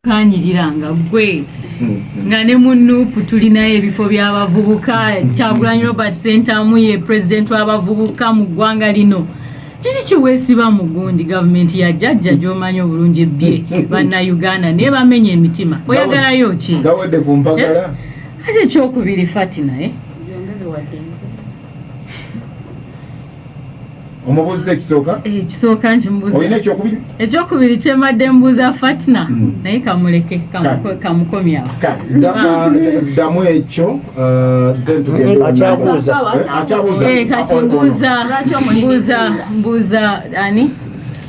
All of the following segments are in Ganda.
Kanyirira nga gwe nga ne mu NUP tulinayo ebifo by'abavubuka. Kyagulanyi Robert Sentamu ye pulezidenti w'abavubuka mu ggwanga lino. Kiki kiweesiba mu gundi gavumenti ya jjajja gy'omanyi obulungi ebbye Bannayuganda naye bamenya emitima? Oyagalayo ki? Gawedde ku mpagala. Ate ekyokubiri, Fatina, eh? Byombi biwadde nze. Omubuuziza ekisooka? Ekisooka nkimubuuza. Olina ekyokubiri? Ekyokubiri kyembadde mbuuza Fatina, naye kamuleke, kamukomyawo. Ddamu ekyo, then tugende. Akyabuuza. Akyabuuza. Kati mbuuza ani?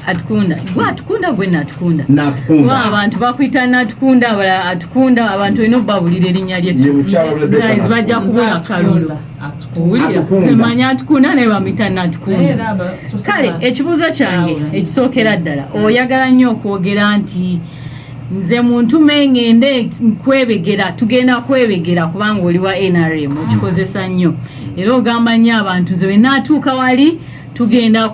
Atukunda, gwe Atukunda, gwe Natukunda. Natukunda. Kuba abantu bakuyita Natukunda, abalala Atukunda. Abantu olina okubabulira erinnya. Ye mukyala Rebecca. Guys, bajja kubula kalulu. Owulira? Atukunda. Semanya Atukunda, naye bamuyita Natukunda. Kale ekibuuzo kyange ekisookera ddala, oyagala nnyo okwogera nti nze muntume ngende nkwebegera, tugenda kwebegera, kubanga oli wa NRM, okikozesa nnyo era ogamba nnyo abantu nze wenaatuuka wali tugenda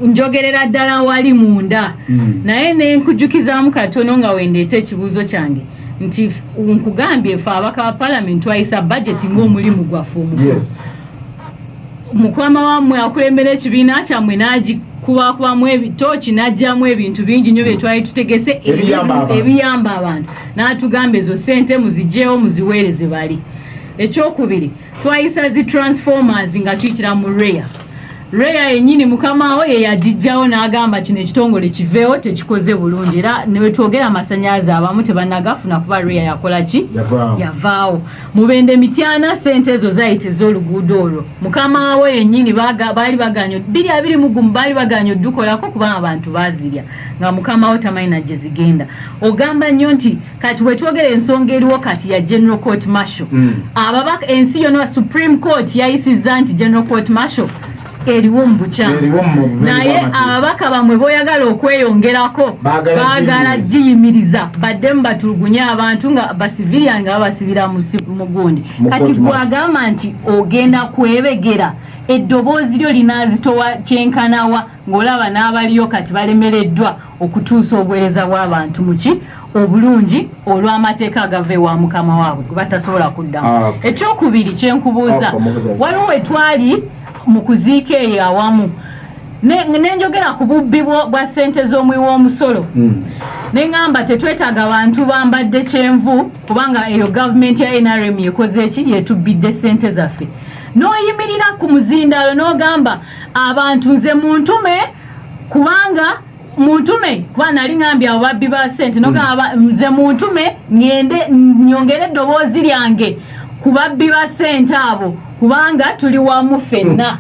njogerera ddala wali munda. Naye nenkujjukizaamu katono nga wendeeta ekibuuzo kyange nti nkugambye fe abaka ba palamenti twayisa budget ng'omulimu gwaffe omukulu. Mukwama wammwe akulembera ekibiina kyammwe n'agikubakubamu ebitooki n'ajjamu ebintu bingi nnyo bye twali tutegese. Ebiyamba abantu. Ebiyamba abantu, n'atugamba ezo sente muzigyewo muziweereze bali. Ekyokubiri, twayisa zi transformers nga tuyitira mu REA. REA yennyini mukama we ye yagijjawo n'agamba kino ekitongole kiveewo, tekikoze bulungi, era newetwogera amasanyalaze abamu tebannagafuna kuba REA yakola ki? Yavaawo. Yavaawo. Mubende, Mityana, sente ezo zayita ez'oluguudo olwo mukama we yennyini baali baganye 2021, baali baganye oddukolako kubanga abantu baazirya nga mukama we tamanyi na gye zigenda. Ogamba nnyo nti kati wetwogera ensonga eriwo kati ya General Court Martial. Ababaka ensi yonna, Supreme Court yayisizza nti General Court Martial eriwo mu bukyamu. Eriwo mu bumenyi Naye bw'amateeka. Ababaka bamwe boyagala okweyongerako Baagala baagala giyimiriza. Giyimiriza baddemu batulugunye abantu nga basivilian nga babasibira mu gundi. Mu Kati court martial. gwagamba nti ogenda kwebegera, eddoboozi lyo linaazitowa kyenkanawa ng'olaba n'abaliyo kati balemereddwa okutuusa obuweereza bw'abantu muki obulungi olw'amateeka agava ewa mukama waabwe gwe batasobola kuddamu? Ah, okay. Ekyokubiri kyenkubuuza, Okay, omubuuza. Waliwo we twali mu kuziika eyo awamu nenjogera ku bubbi bwa ssente z'omuwi w'omusolo, neŋŋamba tetwetaaga bantu bambadde kyenvu kubanga eyo gavumenti ya NRM yekoze eki, yetubbidde ssente zaffe. N'oyimirira ku muzindaalo n'ogamba abantu nze muntume, kubanga muntume, kuba nali ngambye abo babbi ba ssente, nogamba nze muntume ŋŋende nyongere eddoboozi lyange ku babbi ba ssente abo kubanga tuli wamu ffenna.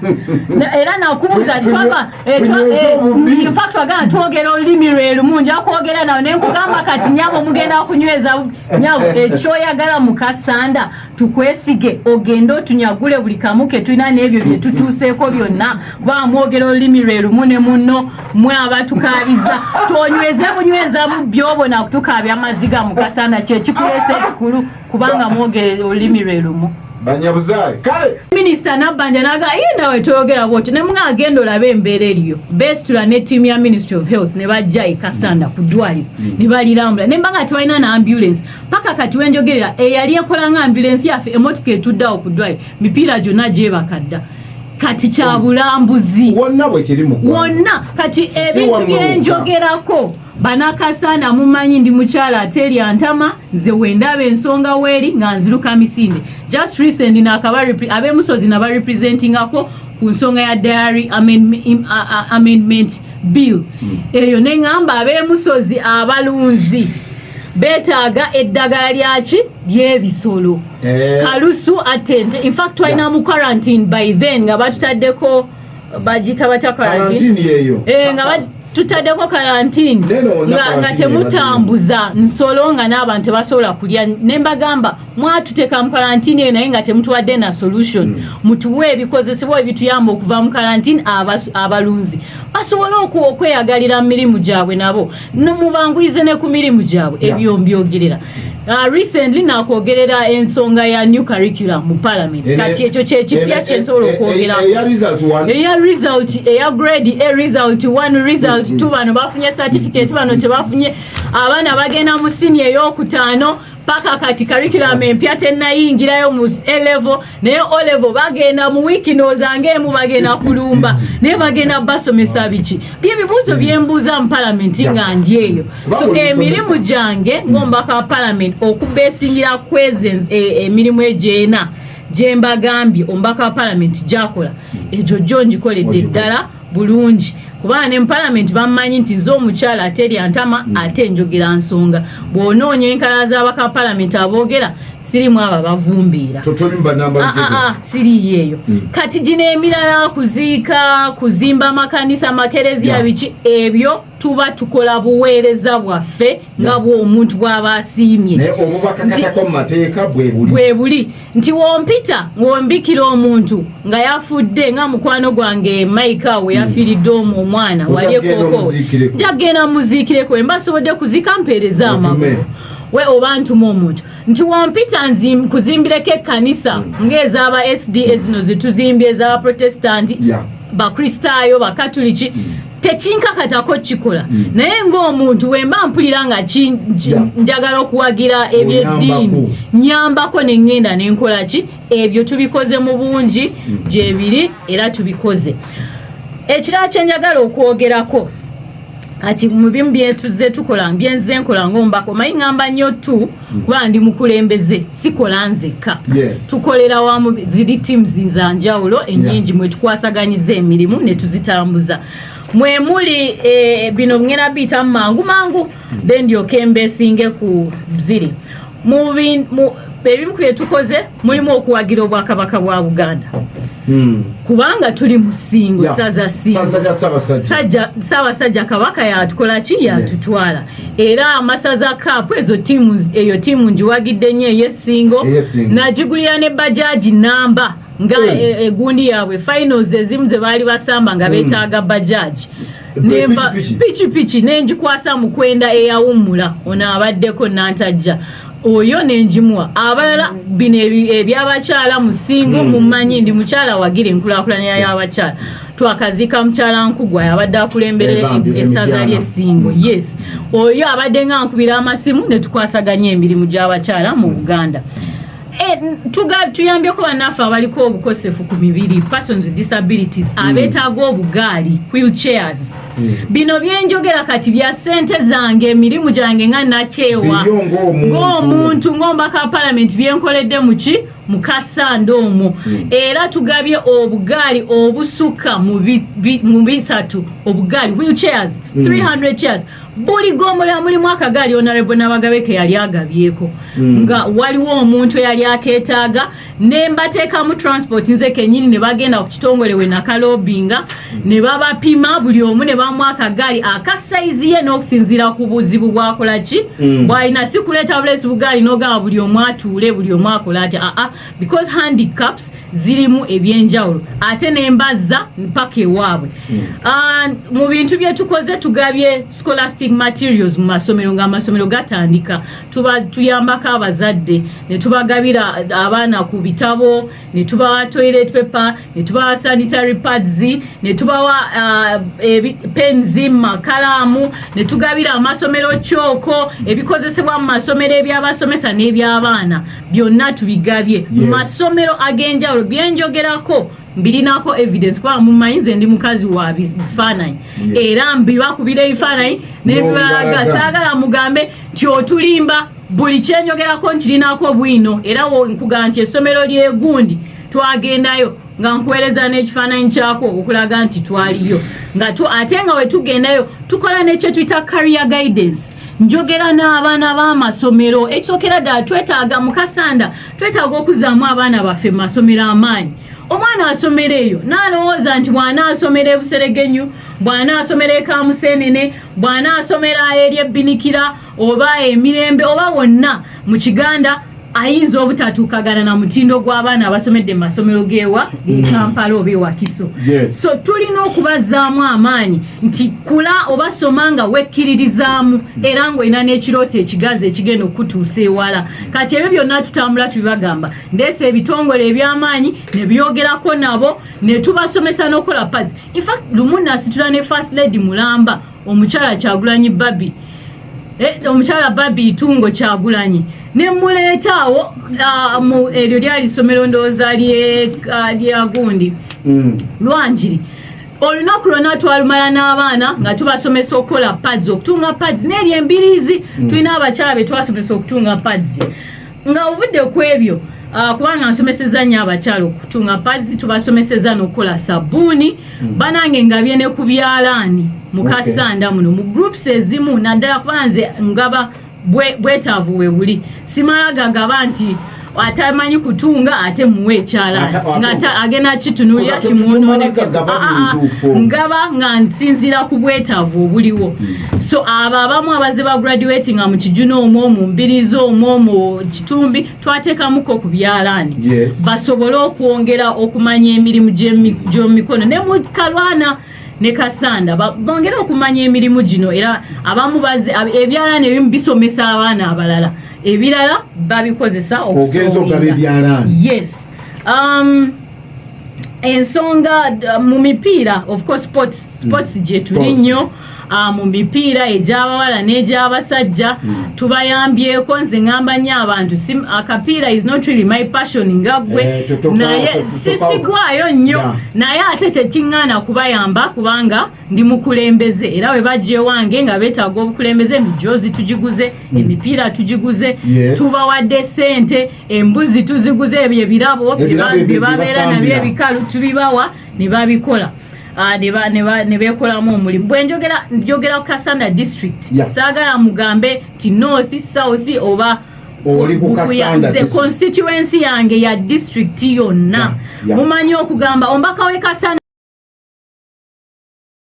Era nakubuuza twava Tunyweze obubbi. In fact wagamba twogera olulimi lwe lumu, nja kwogera nawe nenkugamba kati nyabo mugenda kunyweza nyabo ekyoyagala mukasanda tukwesige ogende otunyagule buli kamu ke tulina n'ebyo bye tutuuseeko byonna, kuba mwogera olulimi lwe lumu ne munno mwe abatukabiza. Tonyweze bunyweza bubbi obwo nakutukaabya amaziga mukasanda, kyekikuleesa ekikulu kubanga mwogera olulimi lwe lumu. Banyabuzaale kale. Minisita Nabbanja naga ye nawe toyogera bwotyo, ne muga agenda olabe embeera eriyo. Besitula ne ttiimu ya Ministry of Health ne bajja e Kasanda ku ddwaliro ne balirambula ne mbanga tebalina na ambulance paka kati wenjogerera eyali ekola nga ambulance yaffe, emotoka etuddeawo ku ddwaliro, mipiira gyonna gyebaka dda. Kati kya bulambuzi. Wonna bwe kiri mu ggwanga. Wonna kati. Si Ebintu wano wokka. Byenjogerako banakasanda mumanyi ndi mukyala ateerya ntama. Nze wendaba ensonga weeri nga nziruka misinde. Just recently nakaba ab'emusozi naba representingako ku nsonga ya Diary Amendment Bill eyo, neŋŋamba ab'emusozi abalunzi beetaaga eddagala lyaki ly'ebisolo. Kalusu atente, in fact twalina mu quarantine by then nga batutaddeko, bagita batya quarantine? Quarantine yeeyo. Nga tutaddeko karantini. Neno wonna nga quarantine. Temutambuza nsolo nga n'abantu tebasobola kulya. Ne mbagamba mwatuteeka mu karantini eyo naye nga temutuwadde na solution. Mutuwe ebikozesebwa ebituyamba okuva mu karantini, abalunzi basobole okweyagalira mu mirimu gyabwe nabo mubanguyize ne ku mirimu gyabwe. Ebyo mbyogerera. Recently nakwogerera ensonga ya new curriculum mu parliament. Kati ekyo kyekipya kyensobola okwogerako. Eya result one. Eya result, eya grade A result 1, result 2, bano bafunye certificate, bano tebafunye. Abaana bagenda mu siniya eyokutaano, paka kati curriculum empya tennayingirayo mu A level, naye O level bagenda mu wiiki noozanga emu bagenda kulumba, naye bagenda basomesa biki? Byebibuuzo byembuuza mu palamenti nga ndi eyo. Kuba So bw'olisomesa. emirimu gyange ng'omubaka wa palamenti okubeesingira kwezi emirimu egyena gyembagambye omubaka wa palamenti gyakola, egyo gyo ngikoledde Ogikola. ddala bulungi, kubanga ne mu palamenti bammanyi nti nze omukyala ate lyantama, ate njogera nsonga. Bw'onoonya enkalala z'abaka ba palamenti aboogera, sirimu abo abavumbiira. Totolimba namba. Ah, ah, ah, siriiyo eyo. Kati gino emirala, kuziika, kuzimba amakanisa, amakereziya, biki ebyo, tuba tukola buweereza bwaffe nga bw'omuntu bw'aba asiimye. Naye obubakakatako mu mateeka bwe buli. Bwe buli nti wompita ng'ombikira omuntu nga yafudde, nga mukwano gwange Mike we yafiiridde omwo omwana wali Ojja kugenda ekoko, omuziikireko. nja kugenda muziikireko. Emba nsobodde kuziika, mpeereza Otume. amagulu we, oba ntuma omuntu. Nti wompita nkuzimbireko ekkanisa ng'ez'aba SDA zino zetuzimbye, ez'aba Protestanti, Bakristaayo, Bakatuliki, tekinkakatako kikola, naye ng'omuntu wemba mpulira nga njagala okuwagira ebyeddiini, Oyambako. nyambako neŋŋenda nenkola ki. Ebyo tubikoze mu bungi, gyebiri era tubikoze. Ekirala kyenjagala okwogerako kati mu bimu byetuzze tukola, byenze nkola ng'omubaka, omanyi ŋŋamba nnyo tu kuba ndi mukulembeze, sikola nzekka. Tukolera wamu, ziri teams za njawulo ennyingi mwe tukwasaganyiza emirimu ne tuzitambuza. Mwe muli bino ngenda biyitamu mangu mangu, then ndyoke mbesinge ku ziri ebimu ku bye tukoze mulimu okuwagira Obwakabaka bwa Buganda, kubanga tuli mu Ssingo, saza Ssingo. Ssaza lya Ssaabasajja. Ssaabasajja Kabaka yatukola ki? Yatutwala. Era Amasaza Cup, ezo tiimu, eyo tiimu ngiwagidde nnyo ey'Essingo. Ey'Essingo. Nagigulira ne bajaji namba nga egundi yaabwe, finals ezimu ze baali basamba nga beetaaga bajaji. Piki-piki. Piki piki nengikwasa Mukwenda eyawummula, ono abaddeko Nantajja oyo, nengimuwa. Abalala bino ebyabakyala mu Ssingo, mumanyi ndi mukyala wagira enkulaakulana y'abakyala. Twakaziika mukyala Nkugwa, abadde akulembera Bambi, essaza Emityana. ly'Essingo. Yes, oyo abadde nga nkubira amasimu ne tukwasaganya emirimu gy'abakyala mu Buganda. Tuyambyeko bannaffe abaliko obukosefu ku mibiri, persons with disabilities, abeetaaga obugaali, wheelchairs. Bino byenjogera kati bya ssente zange, emirimu gyange nga nakyewa, Bibyo ng'omuntu. Ng'omuntu, ng'omubaka wa palamenti, byenkoledde muki mukasanda omwo. Era tugabye obugaali obusukka mu 300, obugaali, wheelchairs, 300 chairs. Buli ggombolola mulimu akagaali Honorable Nabagabe ke yali agabyeko, nga waliwo omuntu eyali akeetaaga, ne mbateekamu transport nze kennyini, ne bagenda ku kitongole we nakalobinga, ne babapima buli omu, ne bamuwa akagaali aka sayizi ye n'okusinziira ku buzibu bwakola ki, bw'alina. Si kuleeta buleesi bugaali n'ogamba buli omu atuule, buli omu akola atya, aa, because handicaps zirimu ebyenjawulo, ate nembazza mpaka ewaabwe. Ah, mu bintu bye tukoze, tugabye scholastic materials mu masomero. Nga amasomero gatandika, tuba tuyambako abazadde ne tubagabira abaana ku bitabo, ne tubawa toilet paper, ne tubawa sanitary pads, ne tubawa pens, makalaamu, ne tugabira amasomero kyoko, ebikozesebwa mu masomero ebyabasomesa n'ebyabaana, byonna tubigabye mu masomero ag'enjawulo. Byenjogerako mbirinako evidence, kubanga mumanyi nze ndi mukazi wa bifaananyi. Era mbibakubira ebifaananyi nebibalaga. N'obibalaga. Saagala mugambe nti otulimba. Buli kyenjogerako nkirinako bwino. Era nkugamba nti essomero ly'egundi twagendayo, nga nkuweereza n'ekifaananyi kyako okulaga nti twaliyo. Nga ate nga we tugendayo tukola nekyetuyita career guidance. Njogera n'abaana b'amasomero. Ekisookera ddala, twetaaga mukasanda, twetaaga okuzaamu abaana baffe mu masomero amaanyi. Omwana asomera eyo n'alowooza nti bw'anaasomera ebuseregenyu, bw'anaasomera ekamusenene, bw'anaasomera eri ebbinikira oba emirembe oba wonna mu Kiganda, ayinza obutatuukagana na mutindo gw'abaana abasomedde mu masomero gewa Kampala oba ewakiso. So tulina okubazaamu amaanyi nti kula oba soma nga wekkiririzaamu, era ng'olina n'ekirooto ekigazi ekigenda okutuusa ewala. Kati ebyo byonna tutambula tubibagamba. Ndeese ebitongole eby'amaanyi ne byogerako nabo, ne tubasomesa n'okukola pads. Infact, lumu nasitula ne First Lady mulamba, omukyala Kyagulanyi Babi. Omukyala Babi Itungo Kyagulanyi nemuleeta awo mu eryo lyali ssomero, ndowooza lya gundi Lwanjiri. Olunaku lwonna twalumala n'abaana nga tubasomesa okukola pads, okutunga pads n'eri embiriizi. Tulina abakyala be twasomesa okutunga pads. Nga ovudde ku ebyo, kubanga nsomeseza nnyo abakyala okutunga pads, tubasomeseza n'okukola sabbuuni. Banange, ngabye ne ku byalaani mu Kasanda muno mu groups ezimu, naddala kuba nze ngaba bwetaavu we buli. Simala gagaba nti atamanyi kutunga ate muwe ekyalaani nga agenda kitunulira Kuba tumala kimwononeke. gagaba bintu fo. Ngaba nga nsinziira ku bwetaavu obuliwo. So abo abamu abaze ba graduate nga mu Kijuna omwo, mu Mbirizi omwo, mu Kitumbi, twateekamuko ku byalaani basobole okwongera okumanya emirimu gy'emikono, ne mu Kalwana ne Kasanda bongere okumanya emirimu gino. Era abamu baze ebyalaani ebimu bisomesa abaana abalala, ebirala babikozesa Ogenza ogaba okusowinga. ebyalaani. Yes. Ensonga mu mipiira, of course sports gye tuli Sports. nnyo. Mu mipiira egy'abawala n'egy'abasajja tubayambyeko. Nze ŋŋamba nnyo abantu, akapiira is not really my passion nga ggwe, Eh, naye sisigwayo nnyo, naye ate kyekiŋŋaana kubayamba kubanga ndi mukulembeze, era we bajja ewange nga beetaaga obukulembeze, emijoozi tugiguze, emipiira tugiguze, tubawadde ssente, embuzi tuziguze, ebyo ebirabo Ebirabo bye babeera nabyo basambira. ebikalu tubibawa ne babikola. Ne beekolamu omulimu. Bwe njogera, njogera ku Kasanda District. Saagala mugambe ti north, south oba Oli ku Bukuya. Kasanda Nze District. constituency yange ya district yonna. Mumanyi okugamba omubaka w'e Kasanda.